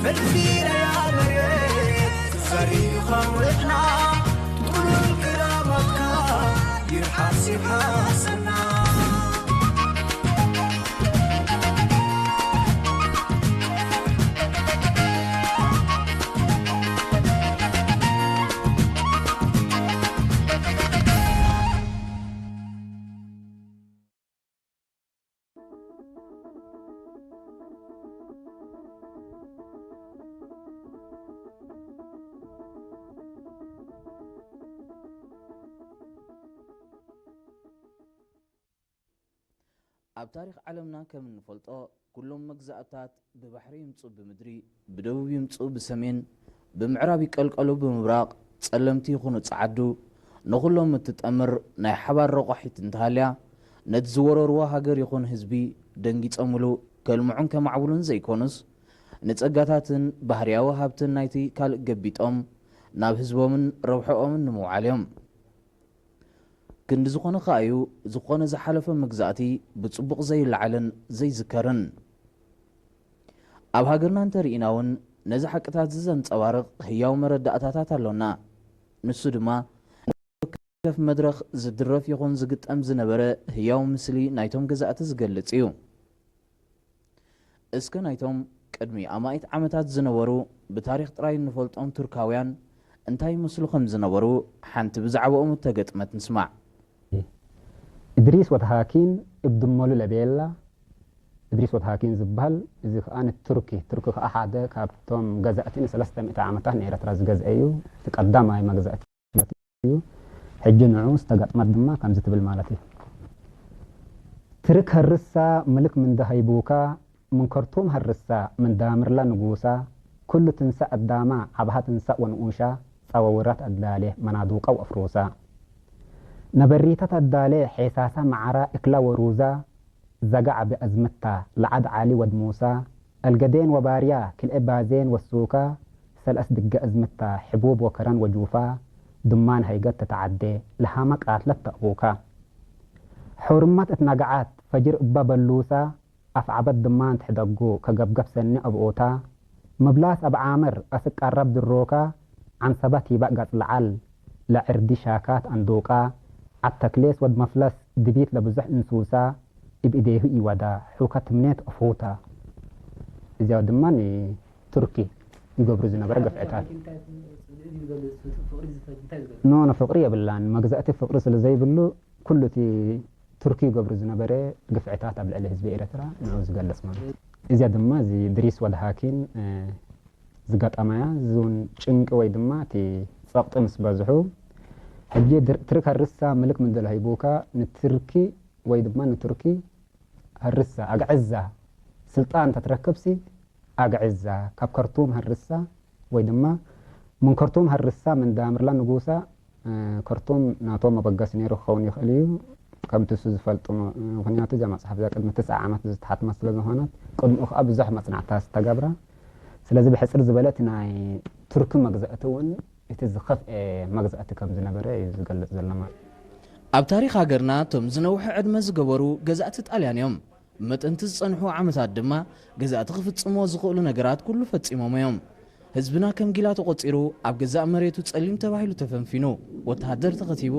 ፈርፊረያ መሬት ተዛሪኻ ውዕና ጥሉል ክራማትካ ይርሓስ ይርሓሰና። ኣብ ታሪኽ ዓለምና ከም እንፈልጦ፣ ኩሎም መግዛእታት ብባሕሪ ይምጹ ብምድሪ፣ ብደቡብ ይምጹ ብሰሜን፣ ብምዕራብ ይቀልቀሉ ብምብራቕ፣ ጸለምቲ ይኹኑ ጸዓዱ፣ ንኹሎም እትጠምር ናይ ሓባር ረቋሒት እንተሃልያ፣ ነቲ ዝወረርዎ ሃገር ይኹን ህዝቢ ደንጊጾምሉ ከልምዑን ከማዕብሉን ዘይኮኑስ፣ ንጸጋታትን ባህርያዊ ሃብትን ናይቲ ካልእ ገቢጦም ናብ ህዝቦምን ረብሕኦምን ንምውዓል እዮም። ክንዲ ዝኾነ ከኣ እዩ፣ ዝኾነ ዝሓለፈ መግዛእቲ ብጽቡቕ ዘይለዓልን ዘይዝከርን። ኣብ ሃገርና እንተርኢና እውን ነዚ ሓቅታት እዚ ዘንጸባርቕ ህያው መረዳእታታት ኣሎና። ንሱ ድማ፣ ከፍ መድረኽ ዝድረፍ ይኹን ዝግጠም ዝነበረ ህያው ምስሊ ናይቶም ገዛእቲ ዝገልጽ እዩ። እስከ ናይቶም ቅድሚ ኣማኢት ዓመታት ዝነበሩ ብታሪኽ ጥራይ እንፈልጦም ቱርካውያን እንታይ ይመስሉ ከም ዝነበሩ ሓንቲ ብዛዕባኦም እተገጥመት ንስማዕ። እድሪስ ወድሃኪን እብድመሉ ለቤላ። እድሪስ ወድሃኪን ዝበሃል፣ እዚ ከኣ ንቱርኪ፣ ቱርኪ ከኣ ሓደ ካብቶም ገዛእቲ ንሰለስተ ሚእቲ ዓመታት ንኤረትራ ዝገዝአ እዩ። እቲ ቀዳማይ መግዛእቲ እዩ። ሕጂ ንዑ ዝተገጥመት ድማ ከምዚ ትብል ማለት እዩ። ትርክ ሀርሳ ምልክ ምንዳ ሀይቡካ፣ ምን ከርቱም ሀርሳ ምን ዳምርላ ንጉሳ፣ ኩሉ ትንሳእ ኣዳማ፣ ዓብሃ ትንሳእ ወንኡሻ፣ ጸወውራት ኣዳሌ፣ መናዱቃ ወኣፍሩሳ። ነበሪታት ኣዳሌ፣ ሔሳሳ መዓራ እክላ ወሩዛ፣ ዘጋ ዓቢ ኣዝምታ፣ ለዓድ ዓሊ ወድ ሙሳ፣ ኣልገዴን ወባርያ፣ ክልኤ ባዜን ወሱካ፣ ሰልኣስ ድገ ኣዝምታ፣ ሕቡብ ወከረን ወጁፋ፣ ድማን ሃይገት ተተዓዴ፣ ለሃማ ቃትለት ተእቡካ። ሑርማት እት ናግዓት፣ ፈጅር እባ በሉሳ፣ ኣፍዓበት ድማን ትሕደጉ፣ ከገብገብ ሰኒ ኣብኡታ፣ ምብላስ ኣብ ዓምር፣ ኣስቃራብ ድሮካ፣ ዓንሰባት ሂባእ ጋጽ ለዓል፣ ለዕርዲ ሻካት ኣንዱቃ፣ ዓተክሌስ ወድ መፍለስ፣ ድቢት ለብዙሕ እንሱሳ፣ እብ እዴሁ ኢወዳ፣ ሑከ ትምኔት እፉታ። እዚያው ድማ ንቱርኪ ይገብሩ ዝነበረ ግፍዕታት። ኖ፣ ኖ፣ ፍቕሪ የብላን። መግዛእቲ ፍቕሪ ስለ ዘይብሉ፣ ኩሉ እቲ ቱርኪ ይገብሩ ዝነበረ ግፍዕታት ኣብ ልዕሊ ህዝቢ ኤረትራ ንዑ ዝገልጽ ማለት እዩ። እዚያ ድማ እዚ ድሪስ ወድሃኪን፣ እ፣ ዝገጠማያ፣ እዚ እውን ጭንቂ ወይ ድማ እቲ ጸቕጢ ምስ በዝሑ፣ ሕጂ ድር-፣ ትርክ ሀርሳ ምልክ ምንድለ ሂቡካ ንትርኪ ወይ ድማ ንቱርኪ ሀርሳ፣ ኣግዕዛ፣ ስልጣን እንተትረክብሲ ኣግዕዛ፣ ካብ ከርቱም ሀርሳ ወይ ድማ ምን ከርቱም ሀርሳ ምን ዳምርላ ንጉሳ፣ እ፣ ከርቱም ናቶም መበገሲ ነይሩ ክኸውን ይኽእል እዩ። ከምቲ እሱ ዝፈልጡ፣ ም-፣ ምኽንያቱ እዛ መጽሓፍ እዛ ቅድሚ ትስዓ ዓመት ዝተሓትመት ስለ ዝኾነት፣ ቅድሚኡ ከኣ ብዙሕ መጽናዕትታት ዝተገብራ። ስለዚ ብሕጽር ዝበለ እቲ ናይ ቱርኪ መግዛእቲ እውን እቲ ዝኸፍኤ መግዛእቲ ከም ዝነበረ እዩ ዝገልጽ ዘሎ ማለት እዩ። ኣብ ታሪኽ ሃገርና እቶም ዝነውሐ ዕድመ ዝገበሩ ገዛእቲ ጣልያን እዮም። ብመጠንቲ ዝጸንሑ ዓመታት ድማ ገዛእቲ ክፍጽምዎ ዝኽእሉ ነገራት ኩሉ ፈጺሞም እዮም። ህዝብና ከም ጊላ ተቖጺሩ ኣብ ገዛእ መሬቱ ጸሊም ተባሂሉ ተፈንፊኑ፣ ወተሃደር ተኸቲቡ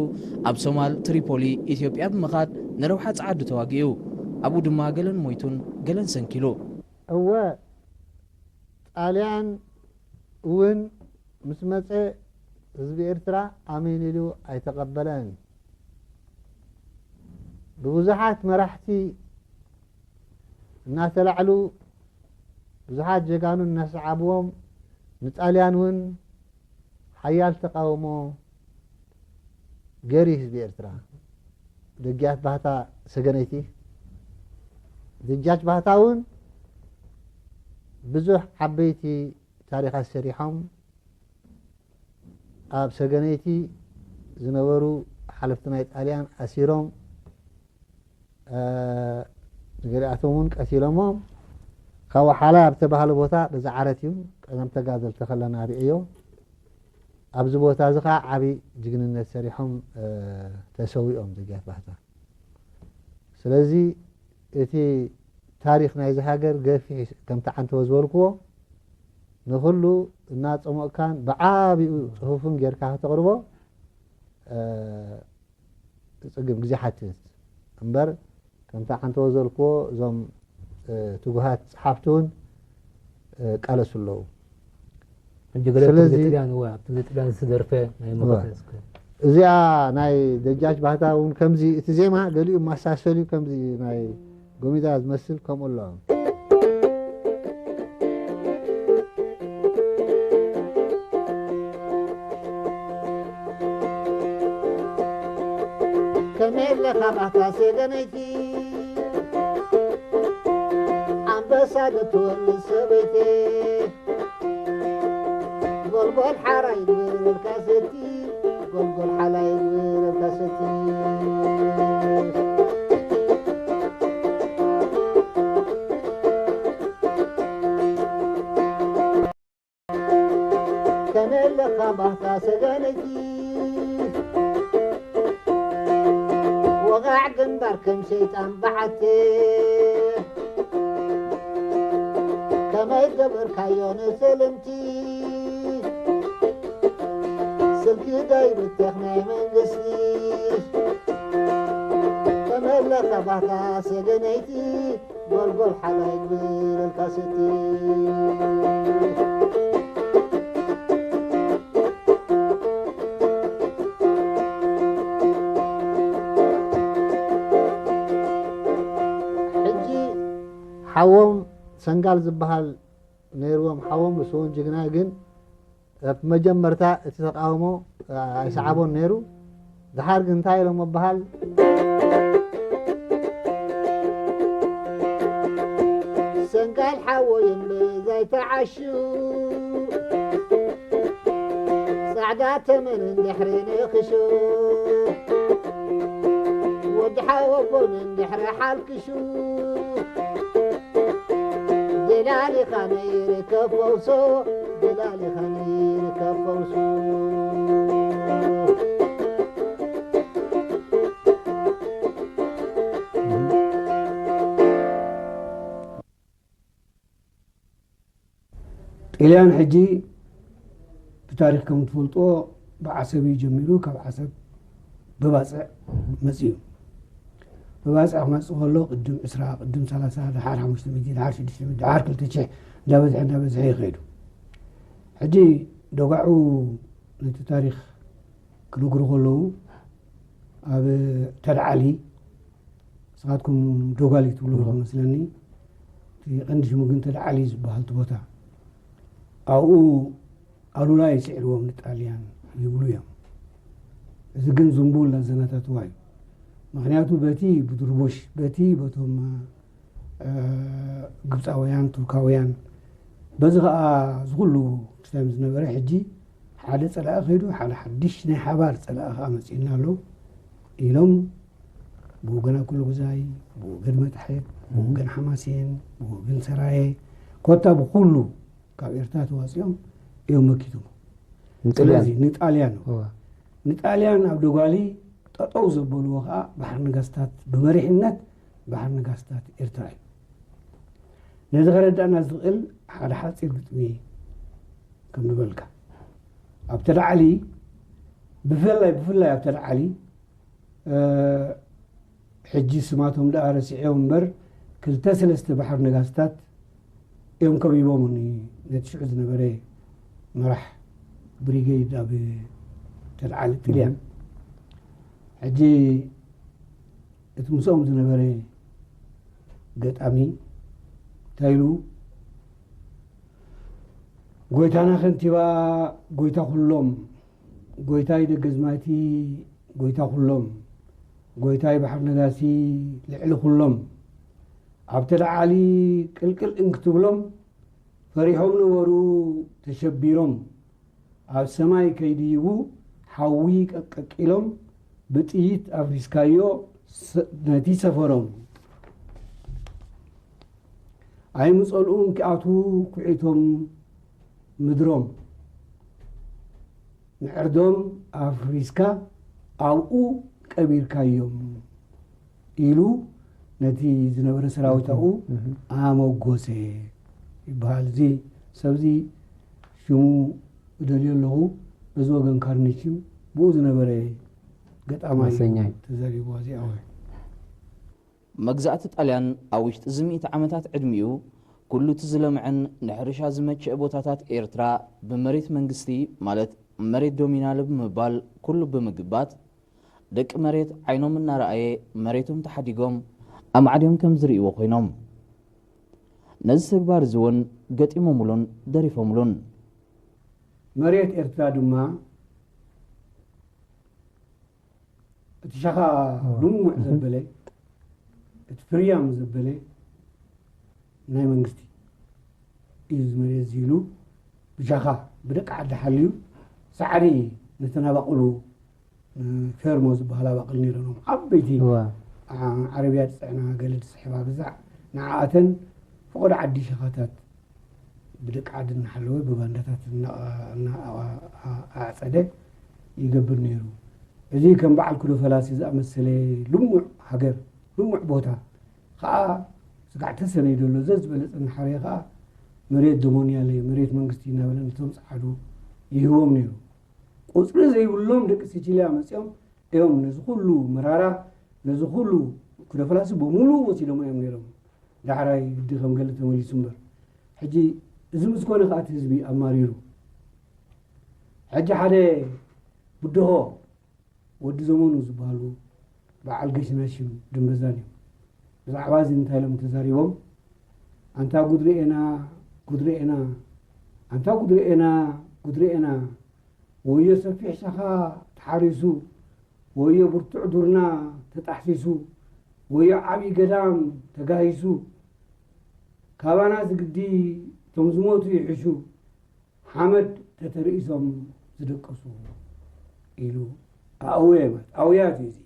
ኣብ ሶማል ትሪፖሊ ኢትዮጵያ ብምኻድ ንረብሓ ጸዓዱ ተዋጊኡ። ኣብኡ ድማ ገለን ሞይቱን ገለን ሰንኪሉ። እወ ጣልያን እውን ምስ መጸ ህዝቢ ኤርትራ ኣሜን ኢሉ ኣይተቐበለን። ብብዙሓት መራሕቲ እናተላዕሉ ብዙሓት ጀጋኑ እናሰዓብዎም ንጣልያን እውን ሓያል ተቃውሞ ገይሩ ህዝቢ ኤርትራ። ደጃች ባህታ ሰገነይቲ፣ ደጃች ባህታ እውን ብዙሕ ዓበይቲ ታሪኻት ሰሪሖም ኣብ ሰገነይቲ ዝነበሩ ሓለፍቲ ናይ ጣልያን ኣሲሮም ገሊኣቶም እውን ቀቲሎሞም። ካብ ወሓላ ኣብ ተባህለ ቦታ በዛ ዓረት እዩ ቀደም ተጋደልቲ ከለና ርእዮ። ኣብዚ ቦታ እዚ ከዓ ዓብዪ ጅግንነት ሰሪሖም ተሰዊኦም ደጃች ባህታ። ስለዚ እቲ ታሪኽ ናይዚ ሃገር ገፊሕ፣ ከምቲ ዓንተቦ ዝበልክዎ፣ ንኹሉ እናጸሞቕካን ብዓቢኡ ጽፉፍን ጌርካ ከተቕርቦ፣ እ፣ ጽግም ግዜ ሓትት እምበር፣ ከምቲ ዓንተቦ ዝበልክዎ፣ እዞም፣ እ፣ ትጉሃት ጸሓፍቲ እውን፣ እ፣ ቃለሱ ኣለዉ። ሕጂ ገለ ኣብቲ ስለዚ ግዜ ጥልያን፣ እወ፣ ኣብቲ ግዜ ጥልያን ዝተደርፈ ናይ እወ። መኸተ እስከ። እዚኣ ናይ ደጃች ባህታ እውን ከምዚ፣ እቲ ዜማ ገሊኡ ማሳሰል እዩ፣ ከምዚ ናይ ጎሚዳ ዝመስል ከምኡ ኣሎ። ከመይ ኣለኻ ባህታ ሰገነይቲ፣ ኣንበሳ ዶ ትወልድ ሰበይቲ? ጎልጎል ሓራይ ግበረልካ ሰቲ፣ ጎልጎል ሓላይ ግበረልካ ሰቲ። ከመይ ኣለኻ ባህታ ሰገነይቲ፣ ወቓዕ ግንባር ከም ሸይጣን በዓቲ፣ ከመይ ገበርካዮ ንስልምቲ፣ ስልኪ ዶ ይብተኽ ናይ መንግስቲ፣ ከመይ ኣለኻ ባህታ ሰገነይቲ፣ ጎልጎል ሓላይ ግበረልካ ሰቲ። ሕጂ ሓዎም ሰንጋል ዝበሃል ነይርዎም፣ ሓዎም ንሱ እውን ጅግና፣ ግን ኣብ መጀመርታ እቲ ተቃውሞ ኣይሰዓቦን ነይሩ። ድሓር ግን እንታይ ኢሎም ምበሃል? ሰንጋል ሓወይ እምበይ ዘይተዓሹ፣ ጻዕዳ ተመን እንድሕሪ ንኽሹ፣ ወዲ ሓወቦን እንድሕሪ ሓልክሹ፣ ደላሊኻ ነይረ ከፈውሶ፣ ደላሊኻ ነይረ ከፈውሶ። ጥልያን ሕጂ ብታሪኽ ከም ትፈልጦ ብዓሰብ እዩ ጀሚሩ፣ ካብ ዓሰብ ብባጽዕ መጺኡ። ብባጽዕ ክመጽእ ከሎ ቅድም ዕስራ፣ ቅድም ሰላሳ፣ ደሓር ሓሙሽተ ሚእቲ፣ ደሓር ሽዱሽተ ሚእቲ፣ ደሓር ክልተ ሽሕ እንዳበዝሐ፣ እንዳበዝሐ ይኸይዱ። ሕጂ ደጓዑ ነቲ ታሪኽ ክነግሩ ከለዉ ኣብ ተድዓሊ፣ ንስኻትኩም ዶጋሊ ትብሉ ኢኹም መስለኒ። እቲ ቀንዲ ሽሙ ግን ተድዓሊ ዝበሃል እቲ ቦታ። ኣብኡ ኣሉላ እዩ ስዒርዎም ንጣልያን ይብሉ እዮም። እዚ ግን ዝንቡል ኣዘናታትዋ እዩ። ምኽንያቱ በቲ ብድርቡሽ፣ በቲ በቶም፣ እ፣ ግብፃውያን፣ ቱርካውያን፣ በዚ ኸዓ እዚ ኩሉ ክስታይ ምስ ነበረ፣ ሕጂ ሓደ ፀላኢ ከይዱ፣ ሓደ ሓድሽ ናይ ሓባር ፀላኢ ኸዓ መፂኡና ኣሎ ኢሎም፣ ብወገን ኣኩለጉዛይ፣ ብወገን መታሕት፣ ብወገን ሓማሴን፣ ብወገን ሰራየ፣ ኮታ ብኩሉ ካብ ኤርትራ ተዋፂኦም እዮም መኪቶም። ንጥልያን። ስለዚ ንጣልያን፣ እወ። ንጣልያን ኣብ ደጓሊ ጠጠው ዘበልዎ ኸዓ ባሕሪ ነጋስታት፣ ብመሪሕነት ባሕሪ ነጋስታት ኤርትራ እዩ። ነዚ ከረዳእና ዝኽእል ሓደ ሓፂር ግጥሚ ከም ንበልካ። ኣብ ተድዓሊ፣ ብፍላይ፣ ብፍላይ ኣብ ተድዓሊ፣ እ፣ ሕጂ ስማቶም ደኣ ረሲዐዮም እምበር፣ ክልተ ሰለስተ ባሕሪ ነጋስታት እዮም ከቢቦምኒ ነቲ ሽዑ ዝነበረ መራሕ ብሪጌድ ኣብ ተድዓሊ ጥልያን። ሕጂ እቲ ምስኦም ዝነበረ ገጣሚ እንታይ ኢሉ? ጎይታና ከንቲባ፣ ጎይታ ኩሎም፣ ጎይታይ ደገዝማቲ፣ ጎይታ ኩሎም፣ ጎይታይ ባሕሪ ነጋሲ፣ ልዕሊ ኩሎም፣ ኣብ ተድዓሊ ቅልቅል እንክትብሎም፣ ፈሪሖም ነበሩ ተሸቢሮም፣ ኣብ ሰማይ ከይድይቡ ሓዊ ቀቀቂሎም፣ ብጥይት ኣፍሪስካዮ ስ-፣ ነቲ ሰፈሮም። ኣይምጸልኡን ክኣትዉ ኩዒቶም ምድሮም። ንዕርዶም ኣፍሪስካ ኣብኡ ቀቢርካዮም ኢሉ ነቲ ዝነበረ ሰራዊት ኣብኡ ኣሞጎሰ ይበሃል። እዚ ሰብዚ ሽሙ እደልዮ ኣለኹ። እዚ ወገን ካርኒችም ብኡ ዝነበረ ገጣማይ እዩ ተዛሪብዋ እዚኣ። መግዛእቲ ጣልያን ኣብ ውሽጢ እዚ ሚእቲ ዓመታት ዕድሚኡ ኩሉ እቲ ዝለምዐን ንሕርሻ ዝመችእ ቦታታት ኤርትራ ብመሬት መንግስቲ ማለት መሬት ዶሚናል ብምባል ኩሉ ብምግባት ደቂ መሬት ዓይኖም እናረኣየ መሬቶም ተሓዲጎም ኣማዕድዮም ከም ዝርእይዎ ኮይኖም። ነዚ ተግባር እዚ እውን ገጢሞምሉን ደሪፎምሉን። መሬት ኤርትራ ድማ እቲ ሻኻ ልሙዕ ዘበለ እቲ ፍርያም ዘበለ ናይ መንግስቲ እዩ። እዚ መሬት እዚ ኢሉ ብሻኻ ብደቂ ዓዲ ሓልዩ ሳዕሪ ነተን ኣባቕሉ ፌርሞ ዝበሃላ ኣባቕል ነይረኖም ዓበይቲ ዓረብያ ዝፅዕና ገለ ዝስሕባ ግዛዕ ንዓኣተን ፈቐዶ ዓዲ ሸኻታት ብደቂ ዓዲ እናሓለወ ብባንዳታት ኣዕፀደ ይገብር ነይሩ። እዚ ከም በዓል ኩዶ ፈላሲ ዝኣመሰለ ልሙዕ ሃገር ልሙዕ ቦታ ከዓ ስጋዕ ተሰነይ ዘሎ ዘዝበለፀ እናሓረየ ከዓ መሬት ደሞንያለ መሬት መንግስቲ እናበለ ነቶም ፀዓዱ ይህቦም ነይሩ። ቁፅሪ ዘይብሎም ደቂ ሲቺልያ መፂኦም እዮም ነዚ ኩሉ መራራ ነዚ ኩሉ ኩዶ ፈላሲ በሙሉ ወሲዶም እዮም ነይሮም። ዳሕራይ ግዲ ከም ገለ ተመሊሱ እምበር ሕጂ እዚ ምስ ኮነ ከዓ እቲ ህዝቢ ኣማሪሩ። ሕጂ ሓደ ብድሆ ወዲ ዘመኑ ዝበሃሉ በዓል ገሽናሽም ድንበዛን እዮም። ብዛዕባ እዚ እንታይ ኢሎም ተዛሪቦም? ኣንታ ጉድ ርኤና ጉድ ርኤና ኣንታ ጉድ ርኤና ጉድ ርኤና ወዮ ሰፊሕ ሻኻ ተሓሪሱ ወዮ ብርቱዕ ዱርና ተጣሕሲሱ ወዮ ዓብዪ ገዳም ተጋሂሱ ካባና ዝግዲ እቶም ዝሞቱ ይሕሹ ሓመድ ተተርኢሶም ዝደቀሱ ኢሉ ኣእወየ ማለት ኣውያት እዩ እዚ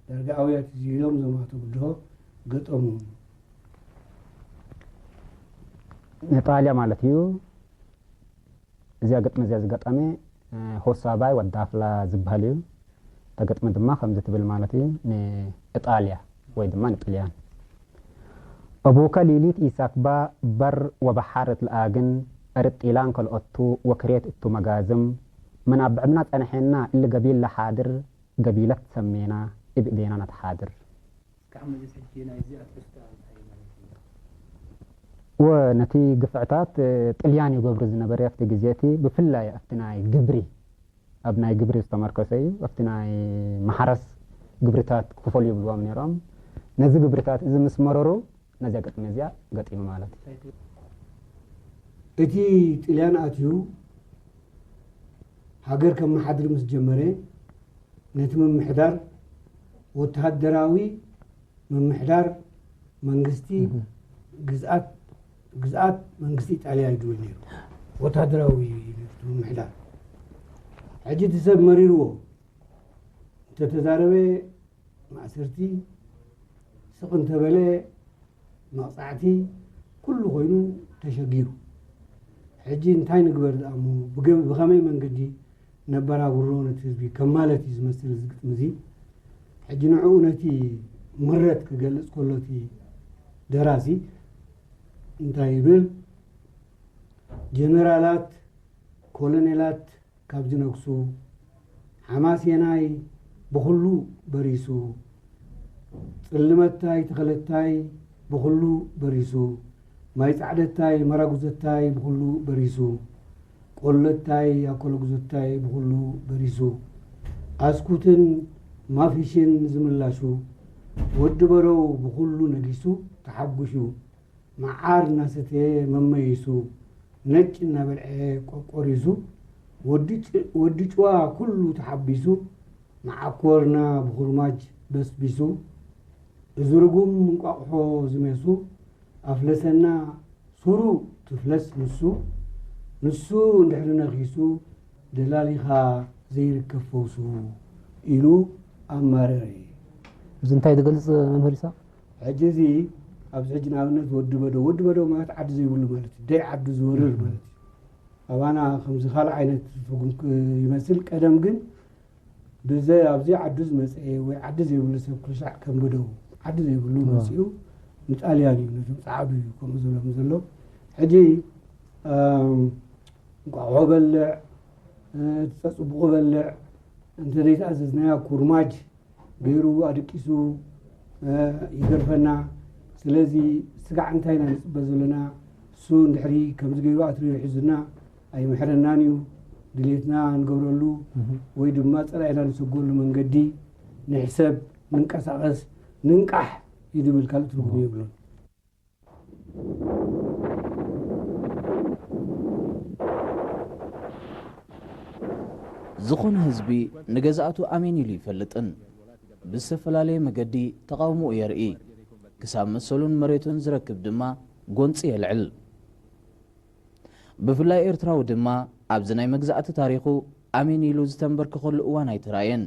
ዳርጋ ኣውያት እዚ ኢሎም ዘማቱ ብድሆ ገጠሙ። ንጣልያ ማለት እዩ። እዚኣ ግጥሚ እዚኣ ዝገጠመ ሆሳባይ ወዳፍላ ዝበሃል እዩ። እታ ግጥሚ ድማ ከምዚ ትብል ማለት እዩ ንእጣልያ ወይ ድማ ንጥልያን። أبوك ليليت إيساكبا بر وبحارة الآجن أرد إيلان كالأتو وكريت أتو مجازم من أبعمنا تنحينا اللي قبيل لحاضر قبيلة سمينا إبئدينا نتحاضر. ክሳብ ሕጂ ናይዚ ኣርእስቲ እንታይ ማለት እዩ? ወ ነቲ ግፍዕታት ጥልያን ይገብሩ ዝነበረ ኣብቲ ግዜ እቲ ብፍላይ ኣብቲ ናይ ግብሪ ኣብ ናይ ግብሪ ዝተመርከሰ እዩ። ኣብቲ ናይ ማሕረስ ግብርታት ክፈሉ ይብልዎም ነይሮም። ነዚ ግብርታት እዚ ምስ መረሩ ነዚያ ግጥሚ እዚያ ገጢሙ ማለት እዩ። እቲ ጥልያን ኣትዩ ሃገር ከመሓድር ምስ ጀመረ ነቲ ምምሕዳር ወተሃደራዊ ምምሕዳር መንግስቲ ግዝኣት ግዝኣት መንግስቲ ኢጣልያ እዩ ድብል ነይሩ። ወታደራዊ እዩ ነይሩ እቲ ምምሕዳር። ሕጂ እቲ ሰብ መሪርዎ እንተተዛረበ ማእሰርቲ፣ ስቕ እንተበለ መቕፃዕቲ፣ ኩሉ ኮይኑ ተሸጊሩ። ሕጂ እንታይ ንግበር ደኣ እሞ ብገ- ብኸመይ መንገዲ ነበራብሮ ነቲ ህዝቢ ከም ማለት እዩ ዝመስል እዚ ግጥሚ እዚ። ሕጂ ንዕኡ ነቲ ምረት ክገልጽ ከሎ እቲ ደራሲ እንታይ ይብል? ጀነራላት፣ ኮሎኔላት ካብ ዝነግሱ፣ ሓማሴናይ ብኹሉ በሪሱ፣ ጽልመታይ ተኸለታይ ብኹሉ በሪሱ፣ ማይ ጻዕደታይ መራጉዘታይ ብኹሉ በሪሱ፣ ቆለታይ ኣኮለጉዘታይ ብኹሉ በሪሱ፣ ኣስኩትን ማፊሽን ዝምላሹ፣ ወዲ በረው ብኹሉ ነጊሱ ተሓጉሹ፣ መዓር እናሰተየ መመይሱ፣ ነጭ እናበልዐ ቆቆሪሱ፣ ወዲ ጭ- ወዲ ጭዋ ኩሉ ተሓቢሱ፣ መዓኮርና ብኹርማጅ በስቢሱ፣ እዚ ርጉም እንቋቑሖ ዝሜሱ፣ ኣፍለሰና ሱሩ ትፍለስ ንሱ፣ ንሱ እንድሕሪ ነኺሱ፣ ደላሊኻ ዘይርከብ ፈውሱ ኢሉ ኣማረረ። እዚ እንታይ ዝገልፅ መምህር ይስሐቅ? ሕጂ እዚ ኣብዚ ሕጂ ንኣብነት ወዲ በዶ፣ ወዲ በዶ ማለት ዓዲ ዘይብሉ ማለት እዩ። ደይ ዓዱ ዝወርር ማለት እዩ። ኣባና ከምዚ ካልእ ዓይነት ትርጉም ክ- ይመስል። ቀደም ግን ብዘ ኣብዚ ዓዱ ዝመፀ ወይ ዓዲ ዘይብሉ ሰብ ክልሻዕ ከም በደው ዓዲ ዘይብሉ መፂኡ ንጣልያን እዩ ነቶም ፃዕዱ እዩ ከምኡ ዝብሎም ዘሎ። ሕጂ እንቋቑሖ በልዕ፣ ፀፅቡቑ በልዕ፣ እንተዘይተኣዘዝናዮ ኩርማጅ ገይሩ ኣደቂሱ ይገርፈና። ስለዚ ስጋዕ እንታይ ኢና ንፅበ ዘለና? እሱ እንድሕሪ ከምዚ ገይሩ ኣትሪሩ ሒዙና ኣይምሕረናን እዩ። ድሌትና ንገብረሉ ወይ ድማ ፀላኢና ንሰጎሉ መንገዲ ንሕሰብ፣ ንንቀሳቐስ፣ ንንቃሕ እዩ ዝብል ካልእ ትርጉም የብሉን። ዝኾነ ህዝቢ ንገዛእቱ ኣሜን ኢሉ ይፈልጥን ብዝተፈላለየ መገዲ ተቓውሞኡ የርኢ። ክሳብ መሰሉን መሬቱን ዝረክብ ድማ ጎንፂ የልዕል። ብፍላይ ኤርትራዊ ድማ ኣብዚ ናይ መግዛእቲ ታሪኹ ኣሜን ኢሉ ዝተንበርከኸሉ እዋን ኣይተራእየን።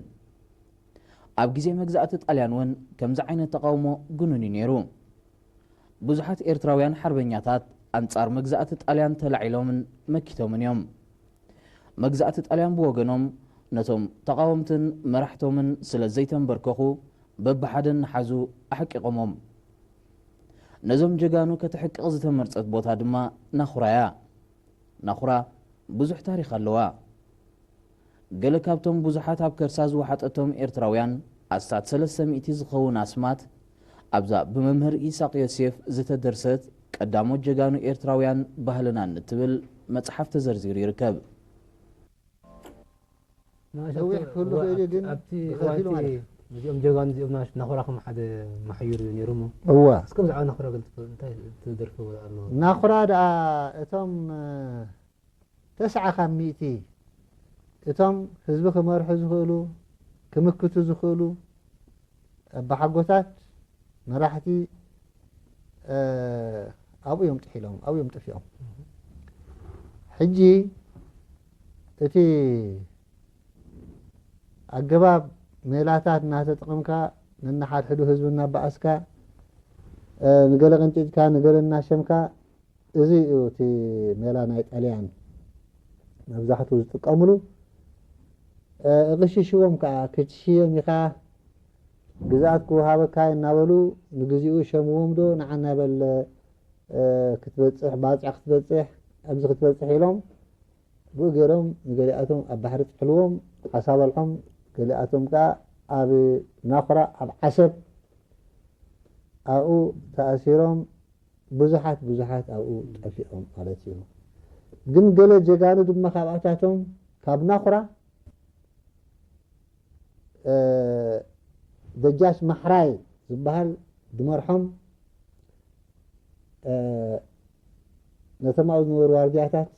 ኣብ ግዜ መግዛእቲ ጣልያን እውን ከምዚ ዓይነት ተቓውሞ ግኑን እዩ ነይሩ። ብዙሓት ኤርትራውያን ሓርበኛታት ኣንጻር መግዛእቲ ጣልያን ተላዒሎምን መኪቶምን እዮም። መግዛእቲ ጣልያን ብወገኖም ነቶም ተቓወምትን መራሕቶምን ስለ ዘይተንበርከኹ በብሓደ እናሓዙ ኣሕቂቖሞም። ነዞም ጀጋኑ ከተሕቅቕ ዝተመርጸት ቦታ ድማ ናኹራ እያ። ናኹራ ብዙሕ ታሪኽ ኣለዋ። ገለ ካብቶም ብዙሓት ኣብ ከርሳ ዝወሓጠቶም ኤርትራውያን ኣስታት ሰለስተ ሚእቲ ዝኸውን ኣስማት ኣብዛ ብመምህር ኢሳቕ ዮሴፍ ዝተደርሰት ቀዳሞት ጀጋኑ ኤርትራውያን ባህልናን እትብል መጽሓፍ ተዘርዚሩ ይርከብ። ነዊሕ ክህሉ ክእል እዩ ግን ብኸፊሉ ማለት እዩ። እዚኦም ጀጋኑ እዚኦም ናሽ ናኹራ ከም ሓደ መሓዩር እዩ ነይሩ እሞ እወ እስከ ብዛዕባ ናኹራ ገል እንታይ ትደርፈ ኣሎ? ናኹራ ደኣ እቶም ተስዓ ካብ ሚእቲ እቶም ህዝቢ ክመርሑ ዝኽእሉ ክምክቱ ዝኽእሉ ኣባሓጎታት መራሕቲ ኣብኡ እዮም ጥሒሎም ኣብኡ እዮም ጥፊኦም ሕጂ እቲ ኣገባብ ሜላታት እናተጠቐምካ ነናሓድሕዱ ህዝቢ እናባኣስካ ንገለ ቅንጢጥካ ንገለ እናሸምካ እዚ እዩ እቲ ሜላ ናይ ጣልያን መብዛሕትኡ ዝጥቀምሉ። እቕሽሽዎም ከዓ ክትሽየም ኢኻ ግዝኣት ክወሃበካ እናበሉ ንግዚኡ ሸምዎም ዶ ንዓ እናበለ ክትበፅሕ ባፅዕ ክትበፅሕ ኣብዚ ክትበፅሕ ኢሎም ብኡ ገይሮም ንገሊኣቶም ኣብ ባሕሪ ጥሕልዎም ዓሳ በልሖም ገሊኣቶም ከዓ ኣብ ናኹራ ኣብ ዓሰብ ኣብኡ ተኣሲሮም ብዙሓት ብዙሓት ኣብኡ ጠፊኦም ማለት እዩ። ግን ገለ ጀጋኑ ድማ ካብኣታቶም ካብ ናኹራ ደጃች ማሕራይ ዝበሃል ድመርሖም ነቶም ኣብኡ ዝነበሩ ዋርድያታት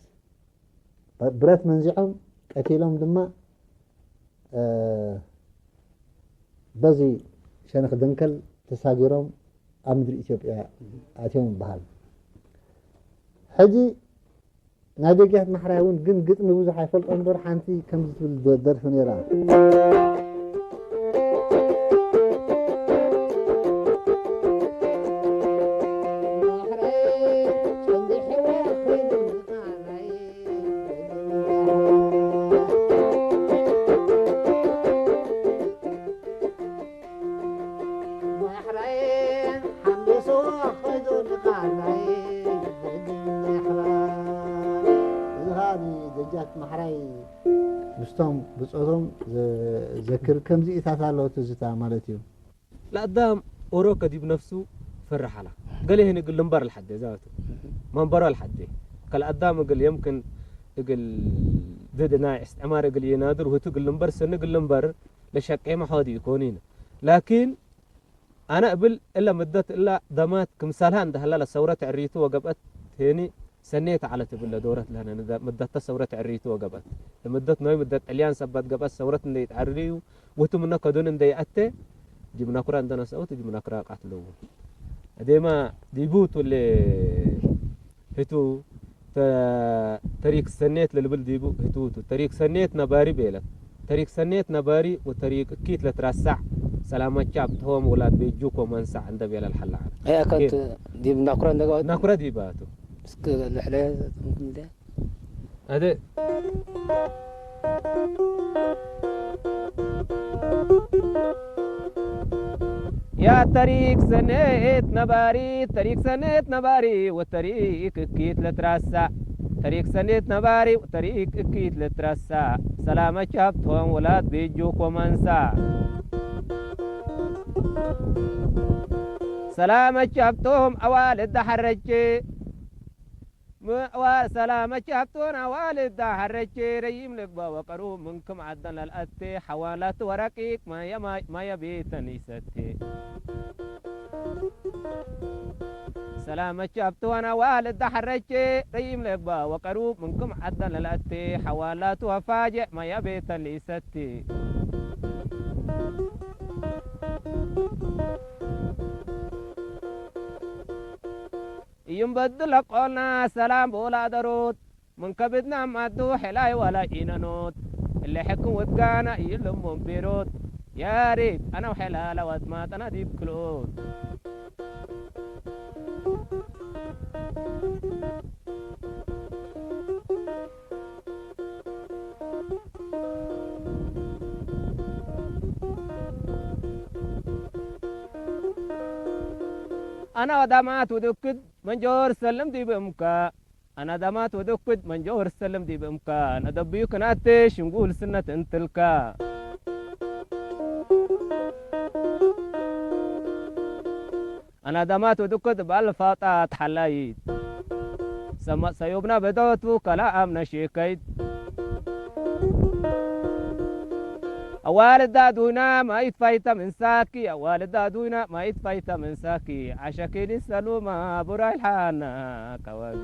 ብረት መንዚዖም ቀቲሎም ድማ በዚ ሸነኽ ደንከል ተሳጊሮም ኣብ ምድሪ ኢትዮጵያ ኣትዮም ይበሃል። ሕጂ ናይ ደጊያት ማሕራይ እውን ግን ግጥሚ ብዙሕ ኣይፈልጦ እምበር ሓንቲ ከምዚ ትብል ደርፊ ነይራ። ምስቶም ብፆቶም ዘክር ከምዚኢታት ኣለዎ ትዝታ ማለት እዩ። ለኣዳም ኦሮከ ዲብ ነፍሱ ፈርሓላ ገሌ ህን እግል ልንበር ልሓዴ ዛቱ መንበሮ ልሓዴ ከልኣዳም እግል የምክን እግል ድድ ናይ ዕስጥዕማር እግል የናድር ውህቱ እግል ልንበር ሰኒ እግል ልንበር ለሸቄመ ሖዲ ይኮኒነ ላኪን ኣነ እብል እለ ምደት እለ ደማት ክምሰልሃ እንደሀላ ለሰውረት ዕሪቱ ወገብአት ሄኒ ሰኔት ዐለት እብል ለዶረት ለህነ ምደተ ሰውረት ዕሪቱ ወገብአት ለምደት ኖይ ምደት ዕልያን ሰበት ገብአት ሰውረት እንደ ይትዐርዩ ውህቱ ምነ ከዶን እንደ ይአቴ ጅብ ናኩራ እንደ ነሰኡት ጅብ ናኩራ ቃትለዉ እዴማ ዲቡ ቱሌ ህቱ ተሪክ ሰኔት ለልብል ዲቡ ህቱ ቱ ተሪክ ሰኔት ነባሪ ቤለት ተሪክ ሰኔት ነባሪ ወተሪክ እኪት ለትራሳዕ ሰላመቻ ኣብትሆም ውላድ ቤጁ ኮመንሳዕ እንደ ቤለ ልሐላ ዐለ። አይ አካንት ዲብ ናኩራ እንደገባ ናኩራ ዲባቱ እስክ ልሕለ እንደ አደ يا طريق سنة نباري، طريق سنة نباري، وطريق أكيد لترسع. طريق سنة نباري، وطريق أكيد لترسع. سلامة شابتهم ولاد بيجو كومانسا. سلامة شابتهم أوالد حرجي. م-، ዋ-، ሰላመ ቻብቶን ኣዋልዳ ሐረቼ ረይም ልባ ወቀሩ ምንክም ዓደን ለልአቴ ሐዋላት ወረቂቅ ማየ ማየ ቤተን ይሰቴ። ሰላመ ቻብቶን ኣዋልዳ ሐረቼ ረይም ልባ ወቀሩ ምንክም ዓደን ለልአቴ ሐዋላት ወፋጀ ማየ ቤተን ይሰቴ። እዩም በድለ ቆልና ሰላም ብወላደሮት፣ ምን ከብድና ማዱ ሐላይ ወላ ኢነኖት፣ እለ ሕክም ወድጋና እዩ ልሞን ቤሮት፣ ያሬት አነው ሐላላ ወጥማጥ አና ዲብ ክልኦት። አና ወዳማት ውድክድ መንጆር ሰልም ዲብ እምካ፣ አና ዳማት ወደኩድ መንጆ ወርሰለም ዲብ እምካ፣ ነደብዩ ክናቴ ሽንጉል ስነት እንትልካ። አና ዳማት ወደኩድ ባልፋጣ ተሓላይት፣ ሰማእ ሰዮብና በደወቱ ከላ አምነ ሼከይት። ኣዋልዳ ዱና ማይት ፋይታ ምን ሳኪ፣ ኣዋልዳ ዱና ማይት ፋይታ ምን ሳኪ፣ ዓሸኪኒ ሰሉማ ቡራይ ልሓና ካዋጊ።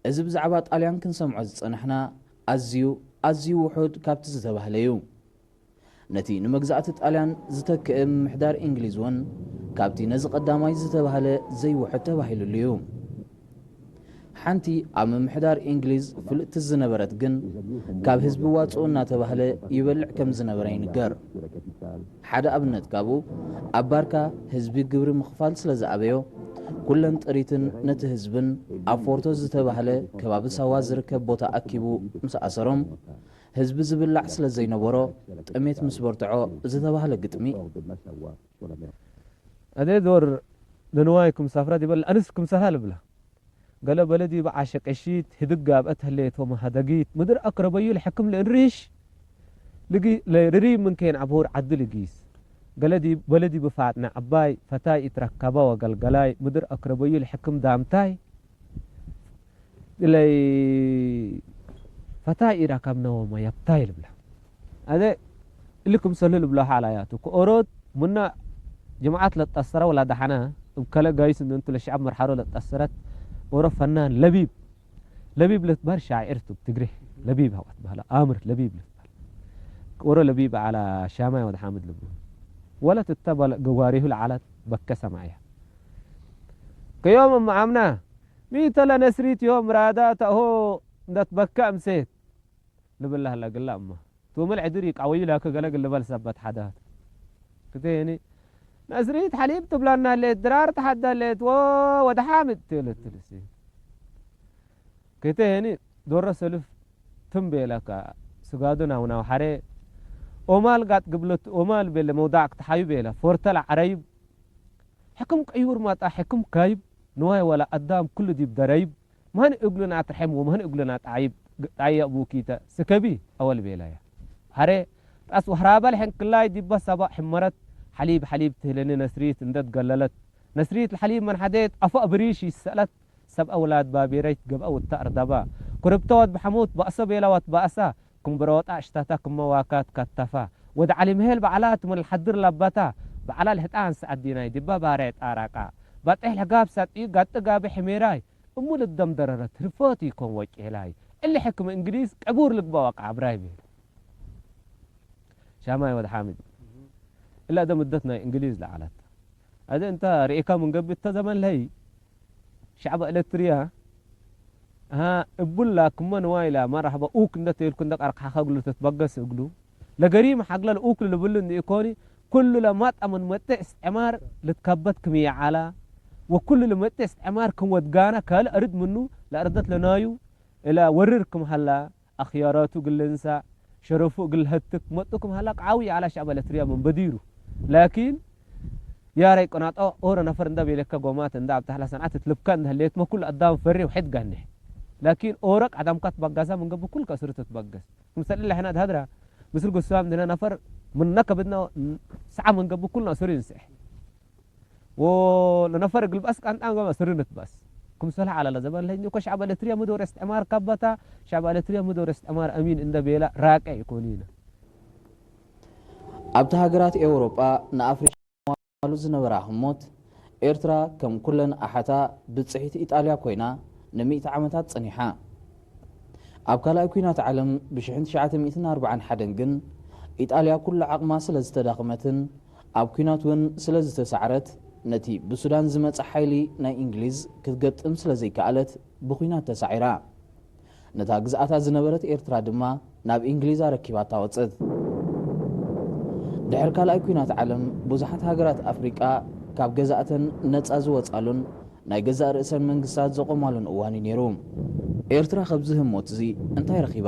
እዚ ብዛዕባ ጣልያን ክንሰምዖ ዝጸናሕና ኣዝዩ፣ ኣዝዩ ውሑድ ካብቲ ዝተባህለ እዩ። ነቲ ንመግዛእቲ ጣልያን ዝተክእ ምምሕዳር እንግሊዝ እውን ካብቲ ነዚ ቀዳማይ ዝተባህለ ዘይውሑድ ተባሂሉሉ እዩ። ሓንቲ ኣብ ምምሕዳር እንግሊዝ ፍልጥቲ ዝነበረት ግን ካብ ህዝቢ ዋጽኡ እናተባህለ ይበልዕ ከም ዝነበረ ይንገር። ሓደ ኣብነት ካብኡ ኣብ ባርካ ህዝቢ ግብሪ ምኽፋል ስለ ዝኣበዮ፣ ኩለን ጥሪትን ነቲ ህዝብን ኣብ ፎርቶ ዝተባህለ ከባቢ ሳዋ ዝርከብ ቦታ ኣኪቡ ምስ ኣሰሮም፣ ህዝቢ ዝብላዕ ስለ ዘይነበሮ ጥሜት ምስ በርትዖ ዝተባህለ ግጥሚ። ኣደ ዶር ንንዋይ ክምሳፍራ ዲበል ኣንስ ክምሳፋ ልብላ። ገለ በለዲ ብዓሸ ቀሺት ህድግ ኣብ ኣትህሌቶ መሃደጊት ምድር ኣክረበዩ ልሕክም ልእንሪሽ ልጊ-፣ ለርሪ ምን ኬን ዓብሁር ዓዲ ልጊስ። ገለዲ በለዲ ብፋጥነ ዓባይ ፈታይ ኢትረከባ ወገልገላይ ምድር ኣክረበዩ ልሕክም ዳምታይ ኢለይ ፈታይ ኢረከብነ ወመ የብታይ ልብላ። ኣነ እሊ ክምሰሉ ልብሎ ሓላያቱ ክኦሮት ሙና ጀማዓት ለጠሰረ ወላ ደሓነ እብ ከለ ጋይስ እንንቱ ለሸዓብ መርሓሮ ለጠሰረት ኦሮ ፈናን ለቢብ፣ ለቢብ ለትበሃል ሻዒር ቱ ትግሬ ለቢብ ሃዋት በህላ ኣምር ለቢብ ለትበሃል ኦሮ ለቢብ ዓላ ሻማይ ወድ ሓምድ ልብሉ ወለት እተ በለ ገዋሪሁ ለዓላት በከ ሰማያ ከዮም እመ ኣምና ሚተ ለነስሪት ዮም ራዳ ተሆ እንደትበከ እምሴት ልብላ ህላ ግላ እማ ቱምል ዕድር ይቃወዩ ላከ ገለ ግልበል ሰበት ሓዳት ክቴኒ ነስሪት ሓሊብ ትብላና ሌት ድራር ተሓዳ ሌት ወ ወደ ሓምድ ትልትልሲ ክቴኒ ዶረ ሰልፍ ትም ቤለካ ስጋዱ ናውናው ሓሬ ኦማል ጋጥ ግብለት ኦማል ቤለ መውዳዕ ክትሓዩ ቤለ ፎርተል ዓረይብ ሕክም ቀዩር ማጣ ሕክም ካይብ ንዋይ ወላ ኣዳም ኩሉ ዲብ ደረይብ ማን እግሉና ትርሐም ወማን እግሉና ጣይብ ጣያ ቡኪተ ስከቢ ኣወል ቤላያ ሃሬ ጣስ ወህራበል ሕንክላይ ዲበ ሰባ ሕመረት ሓሊብ ሓሊብ ትህለኒ ነስሪት እንደት ገለለት። ነስሪት ለሓሊብ መን ሓደየት ኣፎ ብሪሽ ይሰለት። ሰብ ኣውላድ ባቢረይት ገብአ ውታ እርደባ። ኩርብተወት ብሐሙት ባእሶ ቤላወት ባእሳ። ክም ብሮጣ እሽታታ ክመ ዋካት ካተፋ። ወድ ዓሊ ምሄል በዓላ ትመል ሓድር ላባታ። በዓላ ልሕጣን ሰዓት ዲናይ ድባ ባሬ ጣራቃ። ባጤሕ ለጋብ ሳጥዩ ጋጥ ጋቢ ሕሜራይ። እሙ ልደም ደረረት ህርፎት ይኮን ወቄላይ። እሊ ሕክም እንግሊዝ ቀቡር ልግባ ዋቃ ኣብራይ ቤል። ሻማይ ወድ ሓሚድ። እላ ደም እደት ናይ እንግሊዝ ለዓላት። ኣደ እንታ ርኤካ ምን ገብት ተዘመን ለይ። ሻዕባ ኤለትርያ። ሃ እቡላ ክመ ንዋይላ ማራሕባ ኡክ እንደ ተልኩ እንደ ቀርቅሓ ከግሉ ተትበገስ እግሉ። ለገሪም ሓግለ ለኡክ ልብሉ እንዲ ኢኮኒ። ኩሉ ለማጣ ምን መጤ እስትዕማር ልትከበት ክም ይዓላ። ወኩሉ ለመጤ እስትዕማር ክም ወድጋና ካልእ ኣርድ ምኑ ለኣርደት ለናዩ እላ ወርር ክም ሃላ። ኣኽያራቱ እግል ልንሳእ፣ ሸረፉ እግል ልሀትክ መጡ ክም ሀላ ቃዊ ዓላ ሸዕብ ኤለትርያ ምን በዲሩ። ላኪን ያረይ ቅናጦ ኦረ ነፈር እንዳ ቤለካ ጎማት እንዳ ኣብ ታሕላ ሰንዓት ትልብካ እንዳ ህሌትመ ኩሉ ኣዳም ፈሪ ውሕድ ጋኔሕ። ላኪን ኦረ ቀዳምካ ትባጋሳ ምን ገብእ ኩልካ እስሩ ትትባገስ። ክምሰል እለ ሕና ድሃድራ ምስል ጉሳም ድነ ነፈር ምነ ከብድና ሰዓ ምን ገብእ ኩልና እስሩ ይንስሕ። ወለነፈር እግል በስ ቃንጣ ገባ ስርነት በስ። ክምሰል ዓላለ ዘበን ለህኝ እኮ ሸዕብ ኤለትርያ ምዶር እስትዕማር ካባታ፣ ሸዕብ ኤለትርያ ምዶር እስትዕማር ኣሚን እንደ ቤላ ራቀ ይኮኒና። ኣብቲ ሃገራት ኤውሮጳ ንኣፍሪቃ ማሉ ዝነበራ ህሞት፣ ኤርትራ ከም ኩለን ኣሓታ ብጽሒት ኢጣልያ ኮይና ንሚእቲ ዓመታት ጸኒሓ። ኣብ ካልኣይ ኲናት ዓለም ብሽሕን ትሽዓተ ሚእትን ኣርባዓን ሓደን ግን፣ ኢጣልያ ኩሉ ዓቕማ ስለ ዝተዳኽመትን ኣብ ኲናት እውን ስለ ዝተሳዕረት፣ ነቲ ብሱዳን ዝመጸ ሓይሊ ናይ እንግሊዝ ክትገጥም ስለ ዘይከኣለት ብኲናት ተሳዒራ። ነታ ግዝኣታ ዝነበረት ኤርትራ ድማ ናብ እንግሊዝ ኣረኪባታ ወጸት። ድሕሪ ካልኣይ ኲናት ዓለም ብዙሓት ሃገራት ኣፍሪቃ ካብ ገዛእተን ነጻ ዝወጻሉን ናይ ገዛእ ርእሰን መንግስታት ዘቖማሉን እዋን እዩ ነይሩ። ኤርትራ ኸብዚ ህሞት እዚ እንታይ ረኺባ?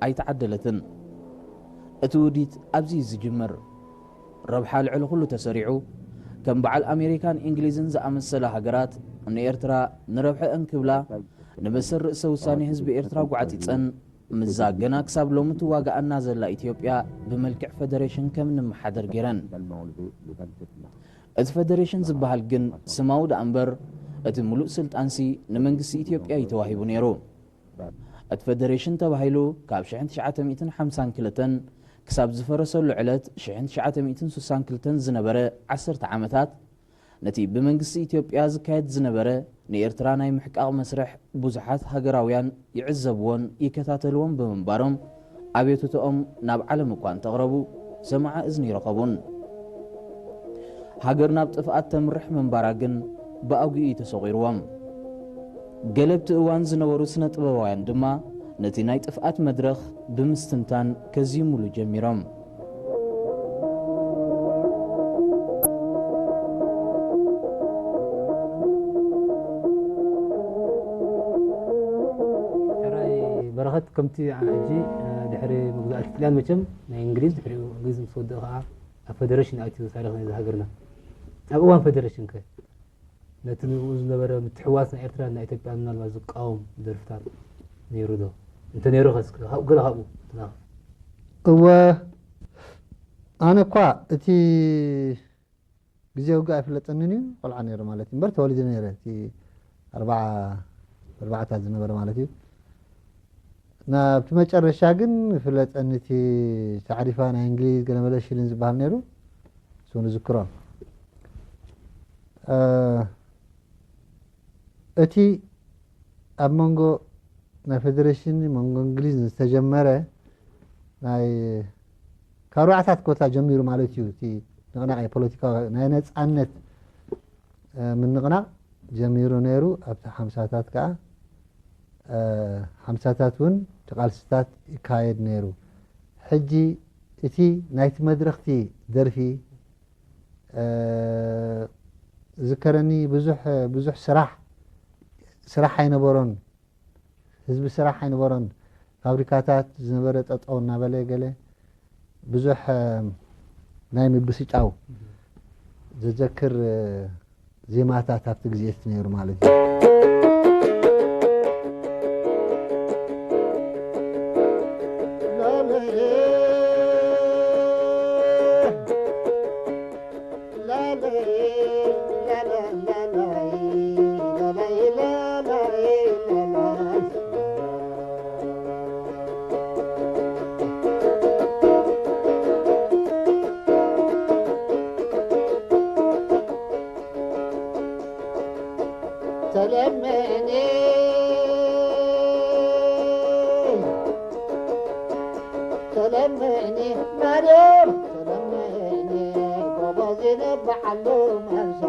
ኣይተዓደለትን። እቲ ውዲት ኣብዚ እዩ ዝጅምር። ረብሓ ልዕሊ ኩሉ ተሰሪዑ፣ ከም በዓል ኣሜሪካን እንግሊዝን ዝኣመሰላ ሃገራት ንኤርትራ ንረብሐአን ክብላ ንመሰል ርእሰ ውሳኔ ህዝቢ ኤርትራ ጓዕጺጸን፣ ምስዛ ገና ክሳብ ሎሚ ትዋጋኣና ዘላ ኢትዮጵያ ብመልክዕ ፈደሬሽን ከም እንመሓደር ገይረን። እቲ ፈደሬሽን ዝበሃል ግን ስማዊ ደኣ እምበር፣ እቲ ምሉእ ስልጣንሲ ንመንግስቲ ኢትዮጵያ እዩ ተዋሂቡ ነይሩ። እቲ ፈደሬሽን ተባሂሉ ካብ ሽሕን ትሽዓተ ሚእትን ሓምሳን ክልተን ክሳብ ዝፈረሰሉ ዕለት ሽሕን ትሽዓተ ሚእትን ስሳን ክልተን ዝነበረ ዓሰርተ ዓመታት፣ ነቲ ብመንግስቲ ኢትዮጵያ ዝካየድ ዝነበረ ንኤርትራ ናይ ምሕቃቕ መስርሕ ብዙሓት ሃገራውያን ይዕዘብዎን ይከታተልዎን ብምንባሮም፣ ኣቤቱትኦም ናብ ዓለም እኳ እንተቕረቡ፣ ሰማዒ እዝኒ ይረኸቡን። ሃገር ናብ ጥፍኣት ተምርሕ ምንባራ ግን ብኣጉኡ እዩ ተሰቒርዎም። ገለ ኣብቲ እዋን ዝነበሩ ስነ ጥበባውያን ድማ ነቲ ናይ ጥፍኣት መድረኽ ብምስትንታን ከዝይሙሉ ጀሚሮም። ሕራይ በረኸት፣ ከምቲ ሕጂ ድሕሪ መግዛእቲ ጥልያን መቸም ናይ እንግሊዝ፣ ድሕሪኡ እንግሊዝ ምስ ወደአ ኸዓ ኣብ ፈደረሽን ኣትዩ ታሪኽ ናይዚ ሃገርና። ኣብ እዋን ፈደረሽን ከ ነቲ ንኡ ዝነበረ ምትሕዋስ ናይ ኤርትራን ናይ ኢትዮጵያን ምናልባት ዝቃወም ደርፍታት ነይሩ ዶ? እንተ ነይሩ ከ እስከ ካብ-፣ ገለ ካብኡ ተናኸፍ። እወ፣ ኣነ እኳ እቲ ግዜ ውግእ ኣይፍለጠንን እዩ፣ ቆልዓ ነይረ ማለት እዩ እምበር ተወሊደ ነይረ። እቲ ኣርባዓ፣ ኣርባዓታት ዝነበረ ማለት እዩ። ናብቲ መጨረሻ ግን ይፍለጠኒ፣ እቲ ሳዕሪፋ ናይ እንግሊዝ ገለመለ ሽልን ዝበሃል ነይሩ፣ እሱ ንዝክሮ። እ፣ እቲ ኣብ መንጎ ናይ ፈደሬሽን መንጎ እንግሊዝ ዝተጀመረ ናይ ካብ ኣርባዓታት ኮታ ጀሚሩ ማለት እዩ። እቲ ንቕናቕ ናይ ፖለቲካዊ ናይ ነጻነት፣ እ፣ ምንቕናቕ ጀሚሩ ነይሩ። ኣብቲ ሓምሳታት ከኣ፣ እ፣ ሓምሳታት እውን እቲ ቃልስታት ይካየድ ነይሩ። ሕጂ እቲ ናይቲ መድረኽቲ ደርፊ፣ እ፣ ዝከረኒ ብዙሕ፣ ብዙሕ ስራሕ፣ ስራሕ ኣይነበሮን። ህዝቢ ስራሕ ኣይነበሮን። ፋብሪካታት ዝነበረ ጠጠው እናበለ ገለ ብዙሕ፣ እ፣ ናይ ምብስጫው ዘዘክር፣ እ፣ ዜማታት ኣብቲ ግዜ እቲ ነይሩ ማለት እዩ። ተለምኒ ማርያም ተለምኒ ጎበዝ ነብዓሉ መምሰ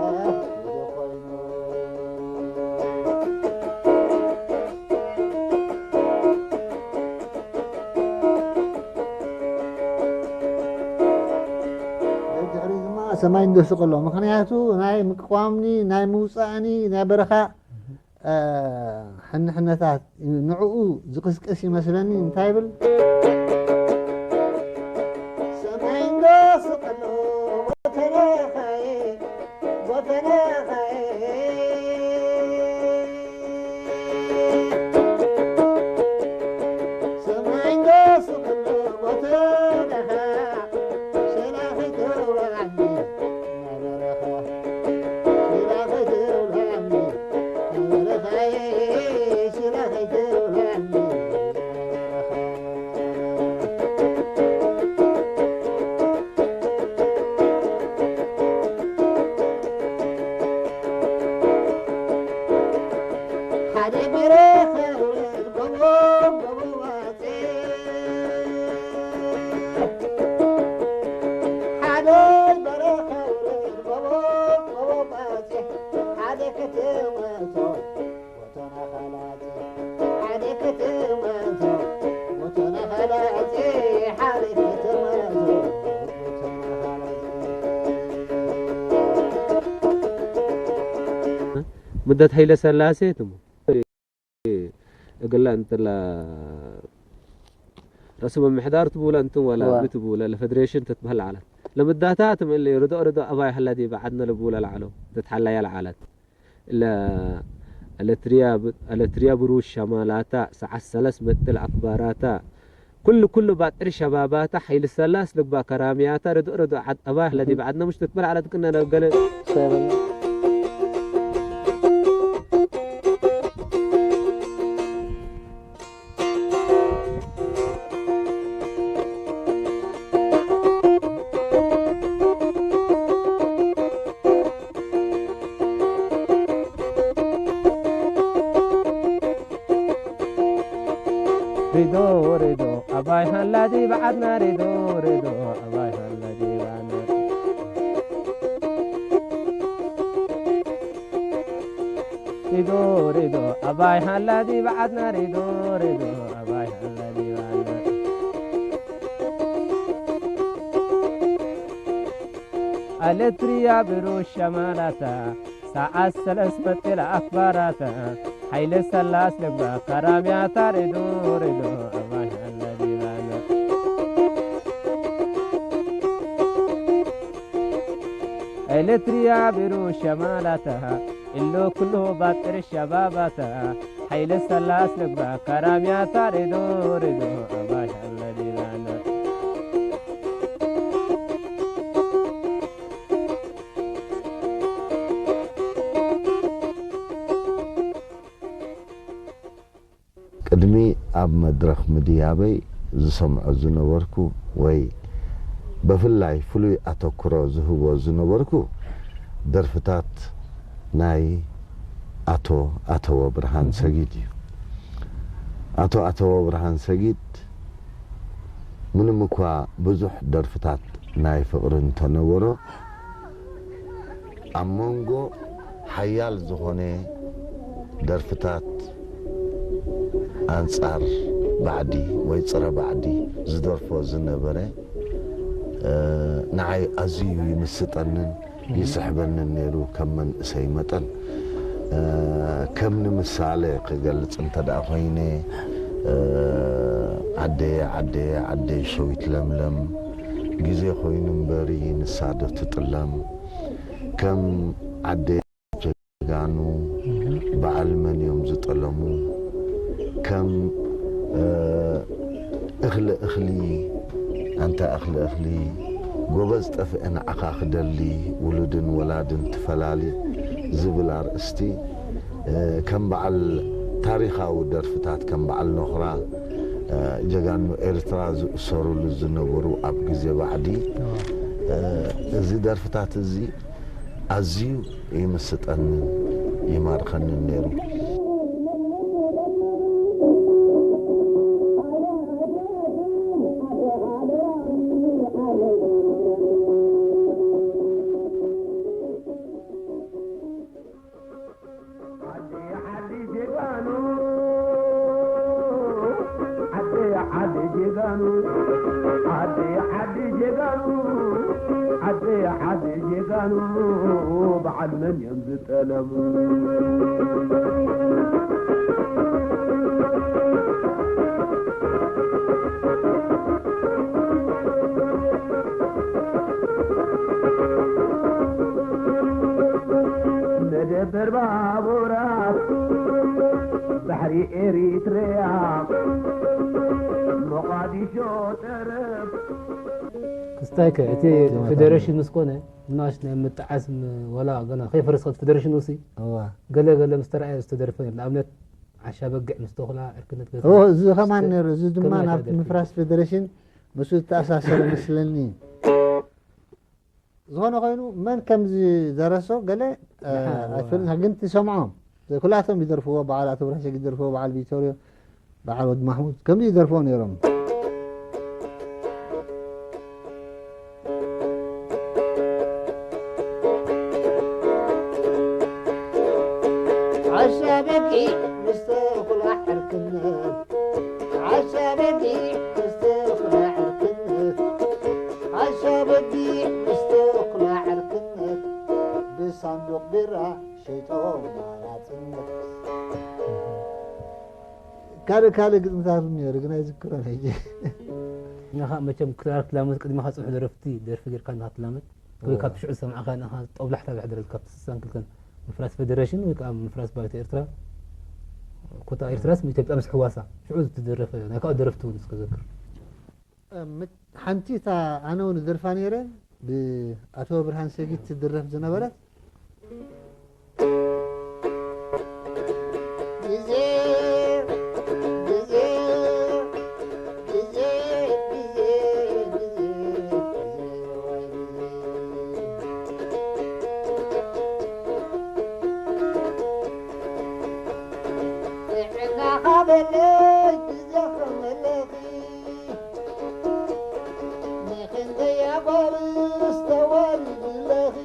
ኮይኑ። ድሕሪ ድማ ሰማይ እንደስቀሎ ምክንያቱ ናይ ምቅቋምኒ ናይ ምውፃእኒ ናይ በረኻ ሕንሕነታት እዩ። ንዕኡ ዝቕስቅስ ይመስለኒ። እንታይ ይብል? ሰማይ እንዶ ስቕ ኣሎ ጎተናኻየ፣ ጎተናኻየ። ሰማይ እንዶ ስቕ ኣሎ ጎተናኻ፣ ሸላ ከይትወዓኒ። ሓደ በረኻ ውረድ ጎቦ፣ ጎቦ ባጽሕ፣ ሓደ ክትመቶ፣ ጎተና ኻላጺ፣ ሓደ ክትመቶ፣ ጎተና ኻላጺ፣ ሓደ ክትመቶ፣ ጎተና ኻላጺ። ምደት ሃይለ ሰላሴ ትሙ እግላ እንተላ ርእሰ ምምሕዳር ትብውላ እንትን ዋላ ዋ። ብትብውላ ለፌዴሬሽን ተትበሃል ለዓላት። ለምዳታ ትምእሊ ርዶ ርዶ ኣባይ ሃላ ዲበ ዓድና ለብውላ ለዓሎ ተትሓላያ ለዓላት። ለ-፣ ኣለትርያ ብ-፣ ኣለትርያ ብሩሽ ሸማላታ ሰዓት ሰለስ መጥል ኣክባራታ። ኩሉ ኩሉ ባጥሪ ሸባባታ ሓይሊ ሰላስ ልግባ ከራሚያታ ርዶ ርዶ ዓድ-፣ ኣባይ ሃላ ዲበ ዓድና ሙሽ ተትበሃል ለዓላት ቅነ ነገለ ሰላም። ሬዶ ሬዶ ኣባይ ሃላ ዲበ ዓድና ሬዶ ሬዶ ኣባይ ሃላ ዲበ ዓድና። ሬዶ ሬዶ ኣባይ ሃላ ዲበ ዓድና ሬዶ ሬዶ ኣባይ ሃላ ዲበ ዓድና። ኣለትርያ ብሩሽ ሸማላታ ሰዓት ሰለስ በጤላ ኣክባራታ ሓይለ ሰላስ ለግባ ካራሚያታ ሬዶ ሬዶ ኣባይ ሃላ ዲባና። ኤሌትሪያ ብሩሽ ሸማላታ እሎ ኩሎ ባጥር ሸባባታ ሓይለ ሰላስ ለግባ ካራሚያታ ሬዶ ሬዶ ኣባይ ሃላ ዲባና። ቅድሚ ኣብ መድረኽ ምድያበይ ዝሰምዖ ዝነበርኩ ወይ ብፍላይ ፍሉይ ኣተኩሮ ዝህቦ ዝነበርኩ ደርፍታት ናይ ኣቶ ኣተወ ብርሃን ሰጊድ እዩ። ኣቶ ኣተወ ብርሃን ሰጊድ ምንም እኳ ብዙሕ ደርፍታት ናይ ፍቕሪ እንተነበሮ፣ ኣብ መንጎ ሓያል ዝኾነ ደርፍታት ኣንጻር ባዕዲ ወይ ጸረ ባዕዲ ዝደርፎ ዝነበረ፣ እ፣ ንዓይ ኣዝዩ ይምስጠንን ይስሕበንን ነይሩ ከም መንእሰይ መጠን። እ፣ ከም ንምሳሌ ክገልጽ እንተ ደኣ ኮይነ፣ እ፣ ዓደየ፣ ዓደየ፣ ዓደይ ሸዊት ለምለም፣ ግዜ ኮይኑ እምበሪ ንሳ ዶ ትጥለም፣ ከም ዓደየ ጀጋኑ፣ በዓል መን እዮም ዝጠለሙ፣ ከም፣ እ፣ እኽሊ እኽሊ፣ ኣንታ እኽሊ እኽሊ፣ ጎበዝ ጠፍአ ንዓኻ ክደሊ፣ ውሉድን ወላድን ትፈላሊ ዝብል ኣርእስቲ፣ እ፣ ከም በዓል ታሪኻዊ ደርፍታት፣ ከም በዓል ኖኽራ፣ እ፣ ጀጋኑ ኤርትራ ዝእሰሩሉ ዝነበሩ ኣብ ግዜ ባዕዲ፣ እዋ። እ፣ እዚ ደርፍታት እዚ ኣዝዩ ይምስጠንን ይማርኸንን ነይሩ። ዓደይ ዓዲ ጀጋኑ፣ ዓደይ ዓዲ ጀጋኑ፣ ዓደይ ዓዲ ጀጋኑ፣ በዓል መን እዮም ዝጠለሙ? መደበር ባቡራት ባሕሪ ኤሪትሪያ፣ ሞቓዲሾ ጠረፍ። ክስታይ ከ እቲ ፌደሬሽን ምስ ኮነ ምናሽ ናይ ምጥዓስ ም-፣ ወላ ገና ከይፈረሰ እቲ ፌደሬሽን ውሲ እዋ። ገለ ገለ ምስ ተረኣየ ዝተደርፈ እዩ። ንኣብነት ዓሻ በጊዕ ምስ ተኹላ ዕርክነት ገዛ እዎ፣ እዚ ከማን ምስ ነይሩ። እዚ ድማ ከመይ ናብቲ ተደርፊ? ምፍራስ ፌደሬሽን ምስኡ ዝተኣሳሰረ መስለኒ። ዝኾነ ኮይኑ መን ከም ዝደረሶ ገለ፣ እ፣ ንሓ፣ እዋ። ኣይፈልጥን፣ ግን ትሰምዖም። ኩላቶም ይደርፍዎ፣ በዓል ኣቶ ብርሃን ሰጊድ ይደርፍዎ፣ በዓል ቪቶርዮ፣ በዓል ወዲ ማሕሙድ ከምዚ ይደርፍዎ ነይሮም። ዓሻ በጊዕ ምስ ተኹላ ዕርክነት፣ ዓሻ በጊዕ ምስ ተኹላ ዕርክነት፣ ዓሻ በጊዕ ምስ ተኹላ ዕርክነት፣ ብሳንዱቕ ቢራ ሸይጦም ናጽነት። ካልእ ካልእ ግጥምታት እውን ነይሩ፣ ግን ኣይዝክሮን ሕጂ። ንኻ መቸም ክራር ትላመድ ቅድሚኻ ጽንሑ ደረፍቲ ደርፊ ጌርካ ንኻ ትላመድ። ወይ ዋ። ካብ ሽዑ ዝሰማዕካ ንኻ ጦብላሕታ ዝሕደረልካ ኣብቲ ስሳን ክልተን ምፍራስ ፌደሬሽን ወይ ከዓ ምፍራስ ባይቶ ኤርትራ፣ ኮታ ኤርትራስ ኢትዮጵያ ምስ ሕዋሳ ሽዑ ዝተደረፈ ናይ ካልኦት ደረፍቲ እውን እስከ ዘክር። እ፣ ምት-፣ ሓንቲ እታ ኣነ እውን ዝደርፋ ነይረ፣ ብኣቶ ብርሃን ሰጊድ ትድረፍ ዝነበረት። ግዜ፣ ግዜ፣ ግዜ፣ ግዜ፣ ግዜ፣ ግዜ፣ ግዜ፣ ዋይ ግዜ። ጥዕናኻ በለይ ግዜ ከመለኺ፣ ንኽንደይ ኣጓብስ ተዋሪድለኺ።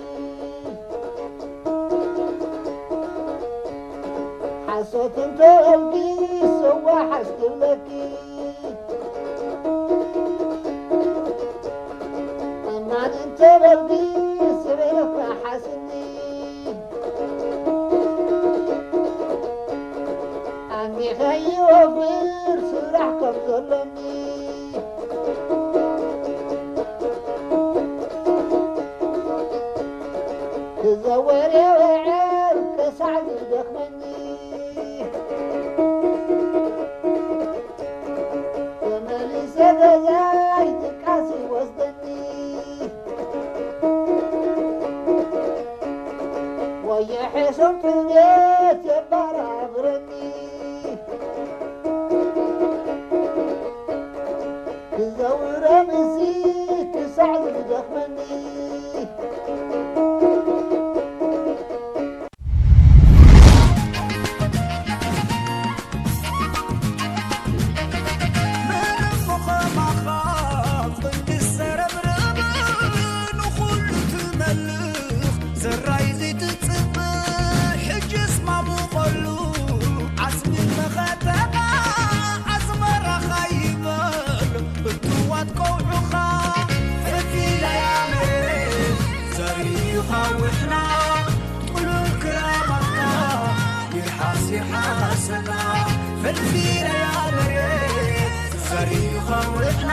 ሓሶት እንተበልኪ ሰዋሕ ኣስክብለኪ። እማን እንተበልኪ ስበልኺ ሓስኒ። ኣኒኸ ይወፍር ስራሕ ከም ዘሎኒ። ክዘወር የውዕል ክሳዕ ዝደኽመኒ። ተመሊሰ ገዛይ ድቃስ ይወስደኒ። ወየ ሕሱም ጥሜት የባራብረኒ። ክዘውረ ምሲ ክሳዕ ዝደኽመኒ። ምንም ኸማኻ ቅንዲ ዝተረብረበ ንኹሉ ትመልኽ ዘራይ ዘይትጽበ ሕጅስ ማሙቐሉ ዓስቢ መኸተማ ኣስመራኻ ይበል እትዋት ቀውዑኻ ፍልፊለያ መሬት ዘሪኻ ውሕና ጥሉል ክራማትካ ይርሓስ ይርሓሰና ፍልፊለያ መሬት ዘሪኻ ውሕና